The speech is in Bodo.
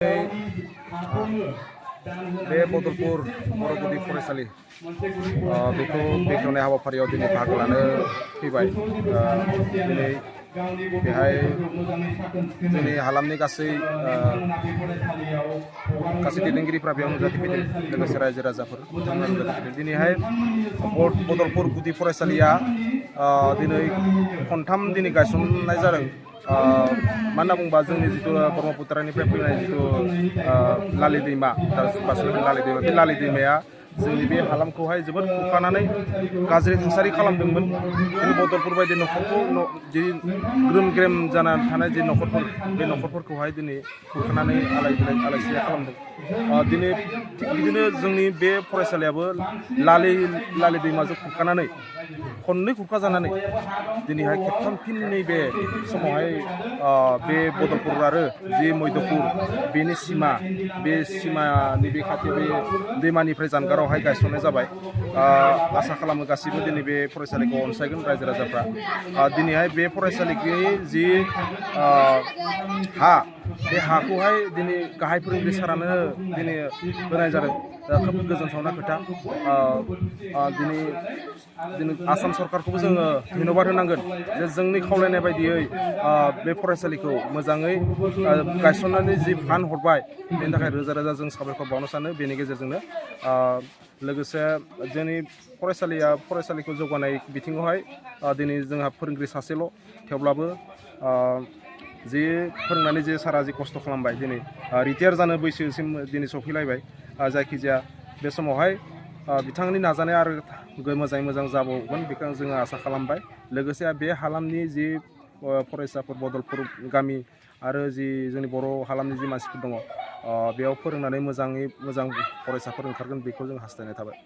बे बदलपुर बर' गुदि फरायसालि बेखौ बेखेवनाय हाबाफारियाव दिनै बाहागो लानो फैबाय। दिनै बेहाय जोंनि हालामनि गासै दैदेनगिरिफ्रा बेयाव नुजाथिफैदों, लोगोसे रायजो राजाफोर बिथांमोना नुजाथिफैदों। दिनैहाय बदलपुर गुदि फरायसालिया दिनै खनथाम गायसननाय जादों। मा होनना बुंबा जोंनि जिथु ब्रह्मपुत्रनिफ्राय फैनाय जिथु लालि दैमा, बे लालि दैमाया जोंनि बे हालामखौहाय जोबोद खुरखानानै गाज्रि थासारि खालामदोंमोन। दिनै बदलपुर बायदि न'खरखौ जि ग्रोम ग्रेम जानानै थानाय जि न'खरफोर, बे न'खरफोरखौहाय दिनै खुरखानानै आलाय सिलाय खालामदों। दिनै थिग बिदिनो जोंनि बे फरायसालियाबो लालि दैमाजों खुरखानानै खननै खुरखा जानानै दिनैहाय खेबथाम फिन नैबे समावहाय बे बदलपुर आरो जि मैदपुर बेनि बे सिमानि बे खाथि बे दैमानिफ्राय जानगारावहाय गायसननाय जाबाय। आसा खालामो गासिबो दिनै बे फरायसालिखौ अनसायगोन रायजो राजाफ्रा। दिनैहाय बे फरायसालिनि जि हा, बे हाखौहाय दिनै गाहाय फोरोंगिरि सारानो दिनै होनाय जादों। खोब गोजोनथावना खोथा। दिनै आसाम सरकारखौबो जोङो धन्यबाद होनांगोन जे जोंनि खावलायनाय बायदियै बे फरायसालिखौ मोजाङै गायसननानै जि फान्ड हरबाय, बेनि थाखाय रोजा रोजा जों साबायखर बावनो सानो। बेनि गेजेरजोंनो लोगोसे जोंनि फरायसालिखौ जौगानाय बिथिङावहाय दिनै जोंहा फोरोंगिरि सासेल', थेवब्लाबो जि फोरोंनानै जे सारा जि खस्थ' खालामबाय, दिनै रिटायार जानो बैसोसिम दिनै सफैलायबाय। जायखिजाया बे समावहाय बिथांनि नाजानाया आरो मोजाङै मोजां जाबावगोन बेखौ जोङो आसा खालामबाय। लोगोसे बे हालामनि जि फरायसाफोर, बदलपुर गामि आरो जि जोंनि बर' हालामनि जि मानसिफोर दङ, बेयाव फोरोंनानै मोजाङै मोजां फरायसाफोर ओंखारगोन बेखौ जों हास्थायनाय थाबाय।